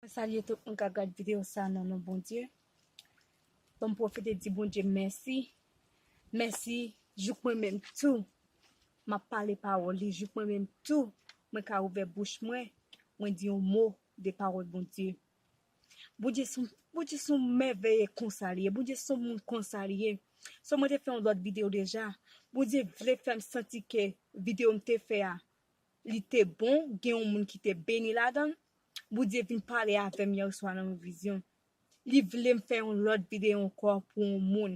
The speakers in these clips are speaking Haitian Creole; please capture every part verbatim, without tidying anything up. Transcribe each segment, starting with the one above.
Salye tout moun k ap gad videyo sa nan non Bondye. Bon, m pwofite di Bondye mèsi. Mèsi, jouk mwen menm tou, m ap pale pawòl li, jouk mwen menm tou, mwen ka ouvè bouch mwen, mwen di yon mo de pawòl Bondye. Bondye se yon, Bondye se yon mèvèye konsa li ye, Bondye se yon moun konsa li ye. So mwen te fè yon lòt videyo deja, Bondye vle fè m santi ke videyo m te fè a, li te bon, gen yon moun ki te beni ladan l. Bondye vin pale avè m yè swa nan yon vizyon. Li vle m fè yon lòt videyo ankò pou yon moun.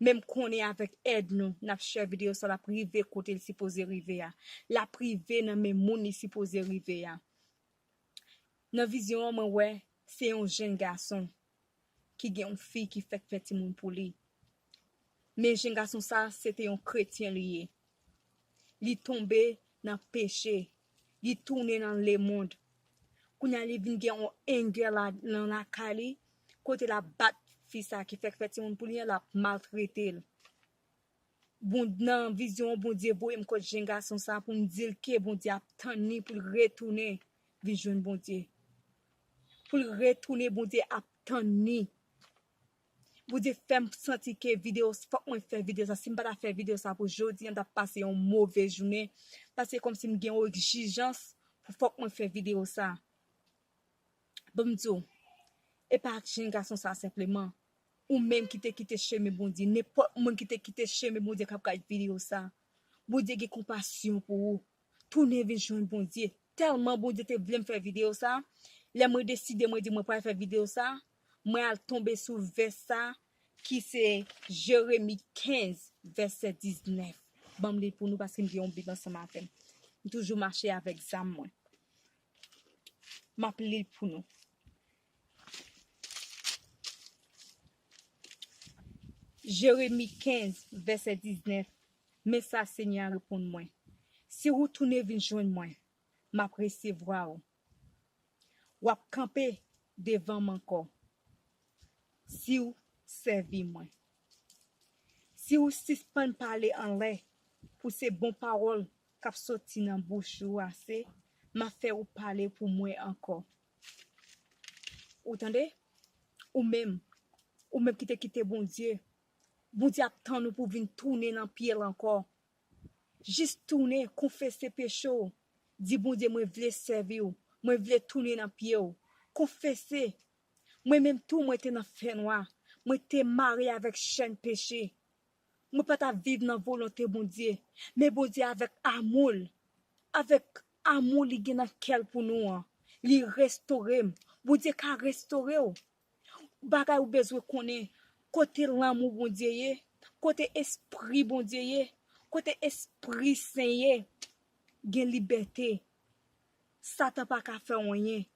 Men m konnen avèk èd nou, n ap share videyo sa, l ap rive kote l sipoze rive a. L ap rive nan men moun li sipoze rive a. Nan vizyon an, mwen wè se yon jèn gason ki gen yon fi ki fèk fè timoun pou li. Men jèn gason sa, se te yon kretyen li ye. Li tonbe nan peche. Li tounen nan lemonn. Kounye a, li vin gen yon anger la, nan lakay li, kote l ap bat fi sa ki fèk fè timoun pou li an, l ap maltrete l. Bon, nan vizyon an, Bondye voye m kot jèn gason sa pou m di l ke Bondye ap tann li pou l retounen vin jwenn Bondye. Pou l retounen, Bondye ap tann li. Bondye fè m santi ke videyo, fòk mwen fè videyo sa. Si m pa ta fè videyo sa pou jodi an, m t ap pase yon move jounen. Paske kòmsi m gen yon egzijans pou fòk mwen fè videyo sa. Ban m di w, e pa ak jèn gason sa senpleman. Ou menm ki te kite chemen Bondye, nenpòt moun ki te kite chemen Bondye k ap gad videyo sa. Bondye gen konpasyon pou ou. Tounen vin jwenn Bondye. Tèlman Bondye te vle m fè videyo sa, lè mwen deside mwen di mwen pral fè videyo sa, mwen al tonbe sou vès sa ki se Jeremi kenz, vèsè diznèf. Ban m li pou nou paske m gen yon Bib ansanm avè m. M toujou mache avèk zam mwen. M ap li l pou nou. Jeremi kenz, vèsè diznèf. Men sa Senyè a reponn mwen: Si w tounen vin jwenn mwen, m ap resevwa w. W ap kanpe devan m ankò si w sèvi mwen. Si w sispann pale anlè pou se bon pawòl k ap soti nan bouch ou ase, m ap fè w pale pou mwen ankò. Ou tande? Ou menm, ou menm ki te kite Bondye, Bondye ap tann ou pou w vin tounen nan pye l ankò. Jis tounen, konfese peche w. Di Bondye, mwen vle sèvi w. Mwen vle tounen nan pye w. Konfese. Mwen menm tou, mwen te nan fènwa. Mwen te mare avèk chèn peche. Mwen pa t ap viv nan volonte Bondye. Men Bondye avèk amou l, avèk amou li gen nan kè l pou nou an, li restore m. Bondye ka restore w. Bagay ou bezwen konnen, kote lanmou Bondye ye, kote espri Bondye ye, kote Espri Sen ye, gen libète. Satan pa ka fè w anyen.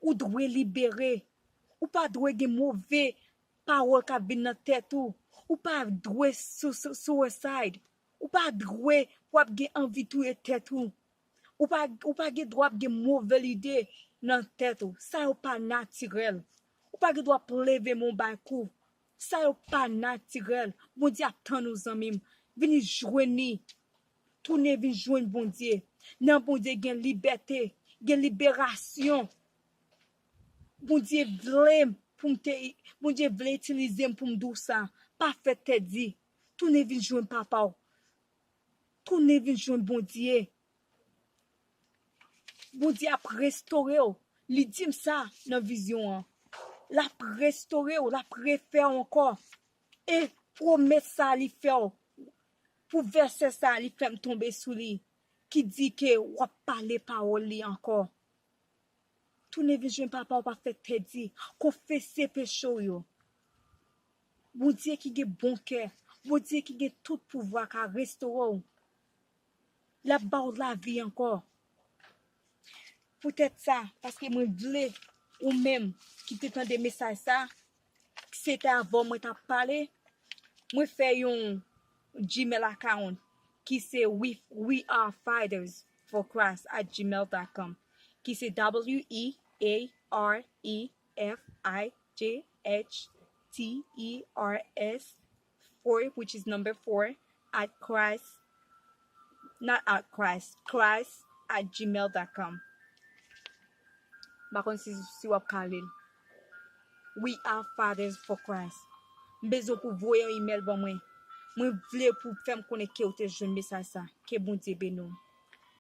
Ou dwe libere. Ou pa dwe gen move pawòl k ap vin nan tèt ou. Ou pa dwe su- su- suicide. Ou pa dwe w ap gen anvi touye tèt ou. Ou pa, ou pa gen dwa ap gen move lide nan tèt ou. Sa yo pa natirèl. Ou pa gen dwa ap leve men w bay kou. Sa yo pa natirèl. Bondye ap tann ou, zanmi m. Vini jwenn li. Tounen vin jwenn Bondye. Nan Bondye gen libète, gen liberasyon. Bondye vle m pou m te, Bondye vle itilize m pou m di w sa. Pa fè tèt di. Tounen vin jwenn papa w. Tounen vin jwenn Bondye. Bondye ap restore w. Li di m sa nan vizyon an. L ap restore w, l ap refè w ankò. E pwomès sa li fè w, pou vèsè sa li fè m tonbe sou li, ki di ke w ap pale pawòl li ankò. Tounen vin jwenn papa w, pa fè tèt di, konfese peche w yo. Bondye ki gen bon kè, Bondye ki gen tout pouvwa ka restore w. L ap ba w lavi ankò. Poutèt sa, paske mwen vle ou menm ki te tande mesaj sa, se te avè w mwen t ap pale, mwen fè yon Gmail account ki se we, we are fighters for Christ at gmail dot com, ki se W E A R E F I G H T E R S four, which is number four, at Christ, not at Christ, Christ at gmail dot com. M pa konn si, si w ap ka li l. We are Fathers for Christ. M bezwen pou voye yon imèl ban mwen. Mwen vle pou fè m konnen ke w te jwenn mesaj sa. Ke Bondye beni w.